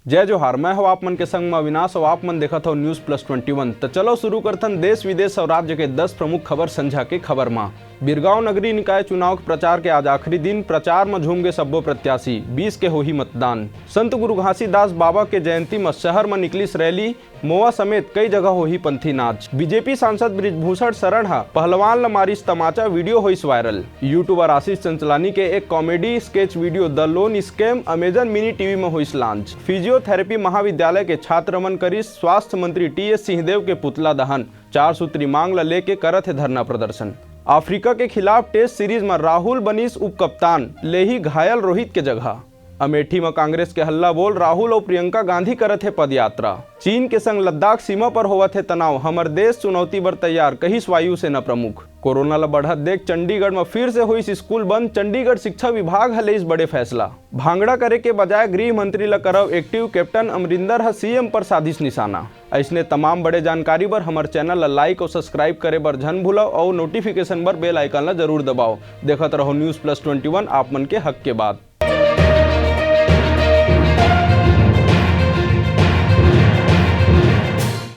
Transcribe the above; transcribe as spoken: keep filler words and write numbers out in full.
जय जोहार, मैं हव आप मन के संग म अविनाश अउ आप मन देखत हव News Plus Twenty One। त चलो शुरू करथन देश विदेश अउ राज्य के दस प्रमुख खबर संझा के खबर म। बिरगांव नगरीय निकाय चुनाव के प्रचार के आज आखिरी दिन, प्रचार म झूम गे सब्बो प्रत्याशी, बीस के होही मतदान। संत गुरु घासीदास बाबा के जयंती म शहर म निकलिस रैली, मोवा समेत कई जगह होही पंथी नाच। बीजेपी सांसद बृजभूषण शरण ह पहलवान ल मारिस तमाचा, वीडियो होइस वायरल। यूट्यूबर आशीष चंचलानी के एक comedy sketch video the loan scam Amazon Mini TV म होइस लॉन्च। फिजियोथेरेपी महाविद्यालय के छात्र मन करिस स्वास्थ्य मंत्री टीएस सिंहदेव के पुतला दहन। चार सूत्री मांग ल लेके करत हे धरना प्रदर्शन। अफ्रीका के खिलाफ टेस्ट सीरीज म राहुल बनिस उपकप्तान, लेही घायल रोहित के जगह। अमेठी म कांग्रेस के हल्ला बोल, राहुल अउ प्रियंका गांधी करत हे पदयात्रा। चीन के संग लद्दाख सीमा पर होवत हे तनाव, हमर देश चुनौती बर तैयार, कहिस वायुसेना प्रमुख। कोरोना ल बढ़त देख चंडीगढ़ म फिर से होइस स्कूल बंद, चंडीगढ़ शिक्षा विभाग ह लेइस बड़े फैसला। भांगड़ा करे के बजाय गृह मंत्री ल करव एक्टिव, कैप्टन अमरिंदर ह सीएम पर साधिस निशाना। अइसने तमाम बड़े जानकारी बर हमर चैनल ल लाइक अउ सब्सक्राइब करे बर झन भूलव अउ नोटिफिकेशन बर बेल आइकन ल जरूर दबाव। देखत रहो News Plus Twenty One, आप मन के हक के बात।